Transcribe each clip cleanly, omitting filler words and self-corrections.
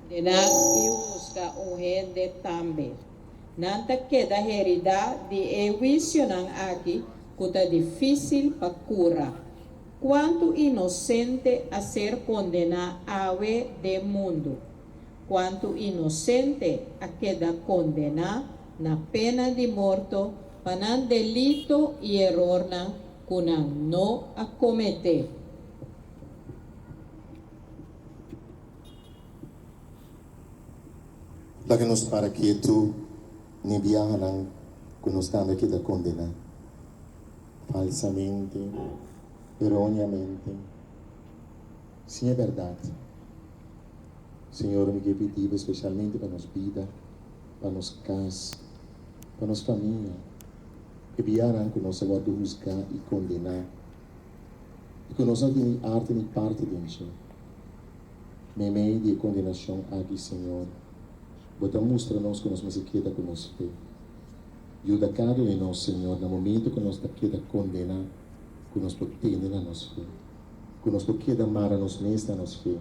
Kondená i husga un hende tambe. Nan ta keda heridá di e huisionan aki ku ta difísil pa kura. Kuantu inosente a ser kondená awe den mundu? Kuantu inosente a keda kondená na pena di morto pa nan delito i erornan ku nan no a kometé? Laga nos para ketu n'e biahanan ku nos tambe a keda kondená falsamente, eróneamente, sin e bèrdat. Señor, mi ke pidi Bo spesialmente pa nos bida, pa nos kas, pa nos famia, e biahanan ku nos a wòrdu husgá i kondená i ku nos no tin ni arte ni parte den dje. Meimei di e kondenashon aki, Señor, Bo ta mustra nos ku nos mester keda ku nos fe. Yuda kada un di nos, Señor, na momento ku nos ta keda kondená, ku nos por tene na nos fe, ku nos por keda mara nos mes na nos fe,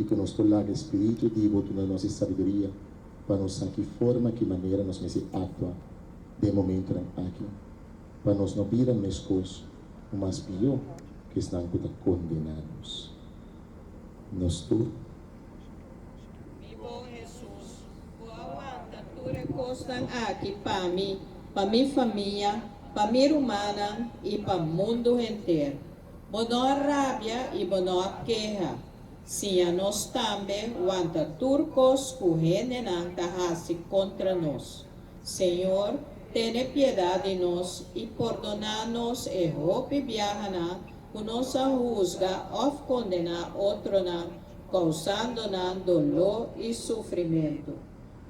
i ku nos por laga e Spiritu di Bo duna nos e sabiduria pa nos sa ki forma, ki manera nos mester aktua den momentonan aki, pa nos no bira meskos o mas pió ku esnan ku ta kondená nos. Nos tur. Mi bon Hesus, Bo a wanta tur e kosnan aki pa mi, pa mi famia, pa mi rumannan i pa mundu henter. Bo no a rabia i Bo no a keha. Siña nos tambe wanta tur kos ku hendenan ta hasi kontra nos. Señor, tene piedat di nos i pordoná nos e hopi biahanan ku nos a husga òf kondená otronan, kousando nan doló i sufrimentu.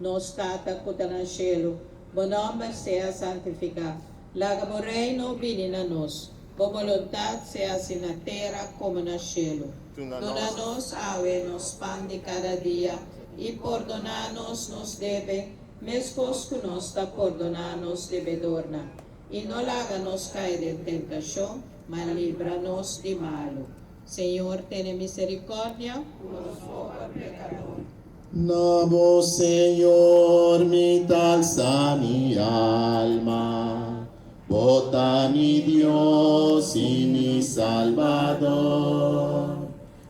Nos Tata ku ta na shelu, bo nòmber sea santifiká. Laga bo Reino bini na nos. Bo boluntat sea hasi na tera komo na shelu. Duna nos awe nos pan di kada dia, i pordoná nos nos debe, meskos ku nos ta pordoná nos debedornan. I no laga nos kai den tentashon, ma libra nos di malu. Señor, tene misericordia ku nos pober pekador. Na bo, Señor, mi t'alsa mi alma, Bo ta mi Dios i mi Salbador.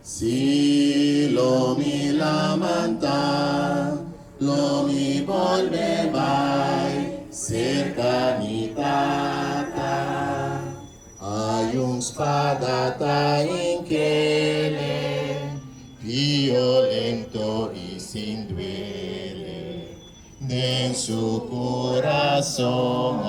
Sí, lo mi lamantá, lo mi bolbe bai serka mi Tata. Ai un spada ta inkele, violento i sin duele, den su kurason.